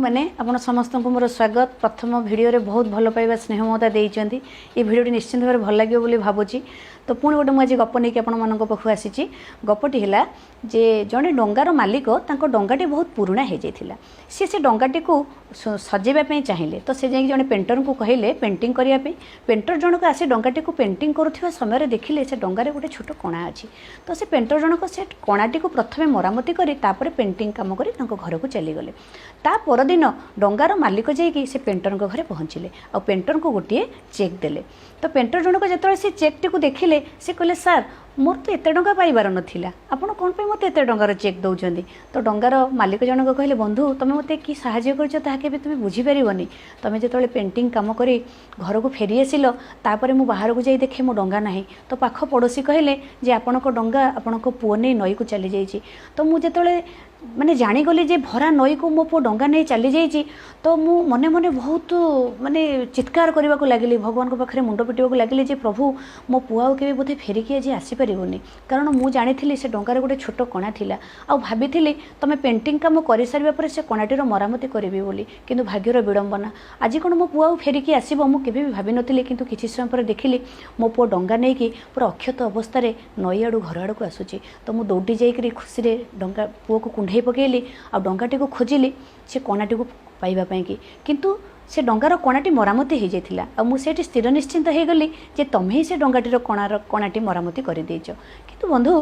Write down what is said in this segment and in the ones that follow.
ମାନେ, ଆପଣ ସମସ୍ତଙ୍କୁ ମୋର ସ୍ୱାଗତ। ପ୍ରଥମ ଭିଡ଼ିଓରେ ବହୁତ ଭଲ ପାଇବା, ସ୍ନେହ, ମମତା ଦେଇଛନ୍ତି। ଏ ଭିଡ଼ିଓଟି ନିଶ୍ଚିନ୍ତ ଭାବରେ ଭଲ ଲାଗିବ ବୋଲି ଭାବୁଛି। ତ ପୁଣି ଗୋଟେ ମୁଁ ଆଜି ଗପ ନେଇକି ଆପଣମାନଙ୍କ ପାଖକୁ ଆସିଛି। ଗପଟି ହେଲା ଯେ ଜଣେ ଡଙ୍ଗାର ମାଲିକ, ତାଙ୍କ ଡଙ୍ଗାଟି ବହୁତ ପୁରୁଣା ହେଇଯାଇଥିଲା। ସିଏ ସେ ଡଙ୍ଗାଟିକୁ ସଜେଇବା ପାଇଁ ଚାହିଁଲେ। ତ ସେ ଯାଇକି ଜଣେ ପେଣ୍ଟରଙ୍କୁ କହିଲେ ପେଣ୍ଟିଂ କରିବା ପାଇଁ। ପେଣ୍ଟର ଜଣକ ଆସି ଡଙ୍ଗାଟିକୁ ପେଣ୍ଟିଂ କରୁଥିବା ସମୟରେ ଦେଖିଲେ ସେ ଡଙ୍ଗାରେ ଗୋଟେ ଛୋଟ କଣା ଅଛି। ତ ସେ ପେଣ୍ଟର ଜଣକ ସେ କଣାଟିକୁ ପ୍ରଥମେ ମରାମତି କରି ତାପରେ ପେଣ୍ଟିଂ କାମ କରି ତାଙ୍କ ଘରକୁ ଚାଲିଗଲେ। ତା ପରଦିନ ଡଙ୍ଗାର ମାଲିକ ଯାଇକି ସେ ପେଣ୍ଟରଙ୍କ ଘରେ ପହଞ୍ଚିଲେ ଆଉ ପେଣ୍ଟରଙ୍କୁ ଗୋଟିଏ ଚେକ୍ ଦେଲେ। ତ ପେଣ୍ଟର ଜଣକ ଯେତେବେଳେ ସେ ଚେକ୍ଟିକୁ ଦେଖିଲେ, ସେ କହିଲେ, "ସାର୍, ମୋର ତ ଏତେ ଟଙ୍କା ପାଇବାର ନଥିଲା। ଆପଣ କ'ଣ ପାଇଁ ମୋତେ ଏତେ ଟଙ୍କାର ଚେକ୍ ଦେଉଛନ୍ତି?" ତ ଡଙ୍ଗାର ମାଲିକ ଜଣକ କହିଲେ, "ବନ୍ଧୁ, ତୁମେ ମୋତେ କି ସାହାଯ୍ୟ କରିଛ, ତାହା କେବେ ତୁମେ ବୁଝିପାରିବନି। ତୁମେ ଯେତେବେଳେ ପେଣ୍ଟିଂ କାମ କରି ଘରକୁ ଫେରି ଆସିଲ, ତାପରେ ମୁଁ ବାହାରକୁ ଯାଇ ଦେଖେ ମୋ ଡଙ୍ଗା ନାହିଁ। ତ ପାଖ ପଡ଼ୋଶୀ କହିଲେ ଯେ ଆପଣଙ୍କ ଡଙ୍ଗା ଆପଣଙ୍କ ପୁଅ ନେଇ ନଈକୁ ଚାଲିଯାଇଛି। ତ ମୁଁ ଯେତେବେଳେ ମାନେ ଜାଣିଗଲି ଯେ ଭରା ନଈକୁ ମୋ ପୁଅ ଡଙ୍ଗା ନେଇ ଚାଲିଯାଇଛି, ତ ମୁଁ ମନେ ମନେ ବହୁତ ମାନେ ଚିତ୍କାର କରିବାକୁ ଲାଗିଲି, ଭଗବାନଙ୍କ ପାଖରେ ମୁଣ୍ଡ ପିଟିବାକୁ ଲାଗିଲି ଯେ ପ୍ରଭୁ, ମୋ ପୁଅ ଆଉ କେବେ ବୋଧେ ଫେରିକି ଆଜି ଆସିପାରିବନି। କାରଣ ମୁଁ ଜାଣିଥିଲି ସେ ଡଙ୍ଗାରେ ଗୋଟେ ଛୋଟ କଣା ଥିଲା ଆଉ ଭାବିଥିଲି ତମେ ପେଣ୍ଟିଂ କାମ କରିସାରିବା ପରେ ସେ କଣାଟିର ମରାମତି କରିବି ବୋଲି। କିନ୍ତୁ ଭାଗ୍ୟର ବିଡ଼ମ୍ବନା, ଆଜି କ'ଣ ମୋ ପୁଅ ଆଉ ଫେରିକି ଆସିବ, ମୁଁ କେବେ ବି ଭାବିନଥିଲି। କିନ୍ତୁ କିଛି ସମୟ ପରେ ଦେଖିଲି ମୋ ପୁଅ ଡଙ୍ଗା ନେଇକି ପୁରା ଅକ୍ଷତ ଅବସ୍ଥାରେ ନଈ ଆଡ଼ୁ ଘର ଆଡ଼କୁ ଆସୁଛି। ତ ମୁଁ ଦୌଡ଼ି ଯାଇକରି ଖୁସିରେ ଡଙ୍ଗା ପୁଅକୁ କୁଣ୍ଢେଇ ପକାଇଲି ଆଉ ଡଙ୍ଗାଟିକୁ ଖୋଜିଲି ସେ କଣାଟିକୁ ପାଇବା ପାଇଁକି। କିନ୍ତୁ ସେ ଡଙ୍ଗାର କଣାଟି ମରାମତି ହେଇଯାଇଥିଲା ଆଉ ମୁଁ ସେଇଠି ସ୍ଥିର ନିଶ୍ଚିନ୍ତ ହେଇଗଲି ଯେ ତମେ ହିଁ ସେ ଡଙ୍ଗାଟିର କଣାଟି ମରାମତି କରିଦେଇଛ। କିନ୍ତୁ ବନ୍ଧୁ,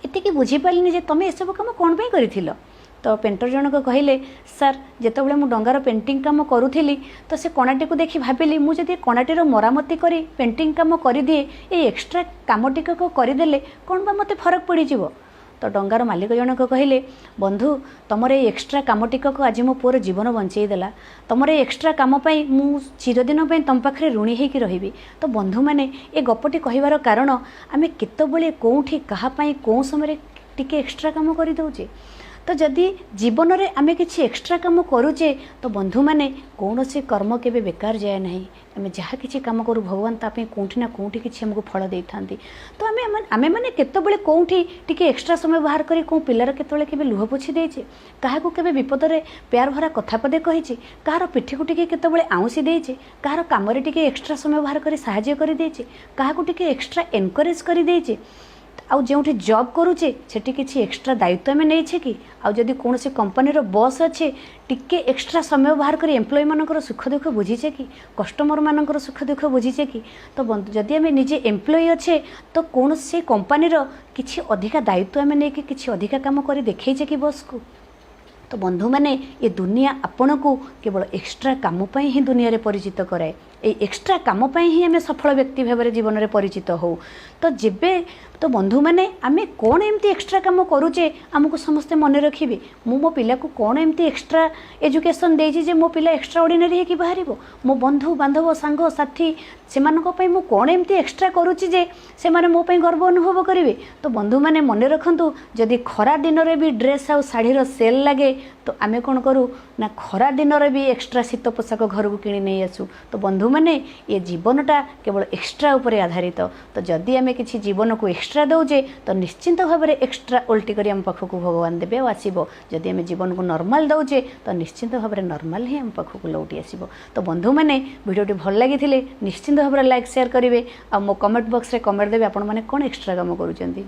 ଏତିକି ବୁଝିପାରିଲିନି ଯେ ତମେ ଏସବୁ କାମ କ'ଣ ପାଇଁ କରିଥିଲ?" ତ ପେଣ୍ଟର ଜଣକ କହିଲେ, "ସାର୍, ଯେତେବେଳେ ମୁଁ ଡଙ୍ଗାର ପେଣ୍ଟିଂ କାମ କରୁଥିଲି, ତ ସେ କଣାଟିକୁ ଦେଖି ଭାବିଲି ମୁଁ ଯଦି କଣାଟିର ମରାମତି କରି ପେଣ୍ଟିଂ କାମ କରିଦିଏ, ଏଇ ଏକ୍ସଟ୍ରା କାମ ଟିକକ କରିଦେଲେ କ'ଣ ବା ମୋତେ ଫରକ ପଡ଼ିଯିବ?" ତ ଡଙ୍ଗାର ମାଲିକ ଜଣକ କହିଲେ, "ବନ୍ଧୁ, ତମର ଏଇ ଏକ୍ସଟ୍ରା କାମ ଟିକକ ଆଜି ମୋ ପୁଅର ଜୀବନ ବଞ୍ଚେଇ ଦେଲା। ତମର ଏଇ ଏକ୍ସଟ୍ରା କାମ ପାଇଁ ମୁଁ ଚିରଦିନ ପାଇଁ ତମ ପାଖରେ ଋଣୀ ହେଇକି ରହିବି।" ତ ବନ୍ଧୁମାନେ, ଏ ଗପଟି କହିବାର କାରଣ, ଆମେ କେତେବେଳେ, କେଉଁଠି, କାହା ପାଇଁ, କେଉଁ ସମୟରେ ଟିକେ ଏକ୍ସଟ୍ରା କାମ କରିଦେଉଛେ। ତ ଯଦି ଜୀବନରେ ଆମେ କିଛି ଏକ୍ସଟ୍ରା କାମ କରୁଛେ, ତ ବନ୍ଧୁମାନେ, କୌଣସି କର୍ମ କେବେ ବେକାର ଯାଏ ନାହିଁ। ଆମେ ଯାହା କିଛି କାମ କରୁ, ଭଗବାନ ତା ପାଇଁ କେଉଁଠି ନା କେଉଁଠି କିଛି ଆମକୁ ଫଳ ଦେଇଥାନ୍ତି। ତ ଆମେମାନେ କେତେବେଳେ, କେଉଁଠି ଟିକେ ଏକ୍ସଟ୍ରା ସମୟ ବାହାର କରି କେଉଁ ପିଲାର କେତେବେଳେ କେବେ ଲୁହ ପୋଛି ଦେଇଛେ? କାହାକୁ କେବେ ବିପଦରେ ପ୍ୟାର ଭରା କଥା ପଦେ କହିଛେ? କାହାର ପିଠିକୁ ଟିକେ କେତେବେଳେ ଆଉଁସି ଦେଇଛେ? କାହାର କାମରେ ଟିକେ ଏକ୍ସଟ୍ରା ସମୟ ବାହାର କରି ସାହାଯ୍ୟ କରିଦେଇଛେ? କାହାକୁ ଟିକେ ଏକ୍ସଟ୍ରା ଏନକରେଜ୍ କରିଦେଇଛେ? ଆଉ ଯେଉଁଠି ଜବ୍ କରୁଛେ, ସେଠି କିଛି ଏକ୍ସଟ୍ରା ଦାୟିତ୍ୱ ଆମେ ନେଇଛେ କି? ଆଉ ଯଦି କୌଣସି କମ୍ପାନୀର ବସ୍ ଅଛେ, ଟିକେ ଏକ୍ସଟ୍ରା ସମୟ ବାହାର କରି ଏମ୍ପ୍ଲୟୀମାନଙ୍କର ସୁଖ ଦୁଃଖ ବୁଝିଛେ କି? କଷ୍ଟମରମାନଙ୍କର ସୁଖ ଦୁଃଖ ବୁଝିଛେ କି? ତ ବନ୍ଧୁ, ଯଦି ଆମେ ନିଜେ ଏମ୍ପ୍ଲୟୀ ଅଛେ, ତ କୌଣସି କମ୍ପାନୀର କିଛି ଅଧିକା ଦାୟିତ୍ୱ ଆମେ ନେଇକି କିଛି ଅଧିକା କାମ କରି ଦେଖେଇଛେ କି ବସ୍କୁ? ତ ବନ୍ଧୁମାନେ, ଏ ଦୁନିଆ ଆପଣଙ୍କୁ କେବଳ ଏକ୍ସଟ୍ରା କାମ ପାଇଁ ହିଁ ଦୁନିଆରେ ପରିଚିତ କରାଏ। ଏଇ ଏକ୍ସଟ୍ରା କାମ ପାଇଁ ହିଁ ଆମେ ସଫଳ ବ୍ୟକ୍ତି ଭାବରେ ଜୀବନରେ ପରିଚିତ ହଉ। ତ ଯେବେ ତ ବନ୍ଧୁମାନେ, ଆମେ କ'ଣ ଏମିତି ଏକ୍ସଟ୍ରା କାମ କରୁଛେ ଆମକୁ ସମସ୍ତେ ମନେ ରଖିବେ? ମୁଁ ମୋ ପିଲାକୁ କ'ଣ ଏମିତି ଏକ୍ସଟ୍ରା ଏଜୁକେସନ୍ ଦେଇଛି ଯେ ମୋ ପିଲା ଏକ୍ସଟ୍ରା ଅର୍ଡ଼ିନାରୀ ହେଇକି ବାହାରିବ? ମୋ ବନ୍ଧୁ ବାନ୍ଧବ, ସାଙ୍ଗସାଥି, ସେମାନଙ୍କ ପାଇଁ ମୁଁ କ'ଣ ଏମିତି ଏକ୍ସଟ୍ରା କରୁଛି ଯେ ସେମାନେ ମୋ ପାଇଁ ଗର୍ବ ଅନୁଭବ କରିବେ? ତ ବନ୍ଧୁମାନେ, ମନେ ରଖନ୍ତୁ, ଯଦି ଖରା ଦିନରେ ବି ଡ୍ରେସ୍ ଆଉ ଶାଢ଼ୀର ସେଲ୍ ଲାଗେ, ତ ଆମେ କ'ଣ କରୁ ନା ଖରା ଦିନରେ ବି ଏକ୍ସଟ୍ରା ଶୀତ ପୋଷାକ ଘରକୁ କିଣି ନେଇ ଆସୁ। ତ ବନ୍ଧୁମାନେ, ଏ ଜୀବନଟା କେବଳ ଏକ୍ସଟ୍ରା ଉପରେ ଆଧାରିତ। ତ ଯଦି ଆମେ କିଛି ଜୀବନକୁ ଏକ୍ସଟ୍ରା ଦେଉଛେ, ତ ନିଶ୍ଚିନ୍ତ ଭାବରେ ଏକ୍ସଟ୍ରା ଓଲଟି କରି ଆମ ପାଖକୁ ଭଗବାନ ଦେବେ ଆଉ ଆସିବ। ଯଦି ଆମେ ଜୀବନକୁ ନର୍ମାଲ ଦେଉଛେ, ତ ନିଶ୍ଚିନ୍ତ ଭାବରେ ନର୍ମାଲ ହିଁ ଆମ ପାଖକୁ ଲଉଟି ଆସିବ। ତ ବନ୍ଧୁମାନେ, ଭିଡ଼ିଓଟି ଭଲ ଲାଗିଥିଲେ ନିଶ୍ଚିନ୍ତ ଭାବରେ ଲାଇକ୍, ସେୟାର କରିବେ ଆଉ ମୋ କମେଣ୍ଟ ବକ୍ସରେ କମେଣ୍ଟ ଦେବେ, ଆପଣମାନେ କ'ଣ ଏକ୍ସଟ୍ରା କାମ କରୁଛନ୍ତି।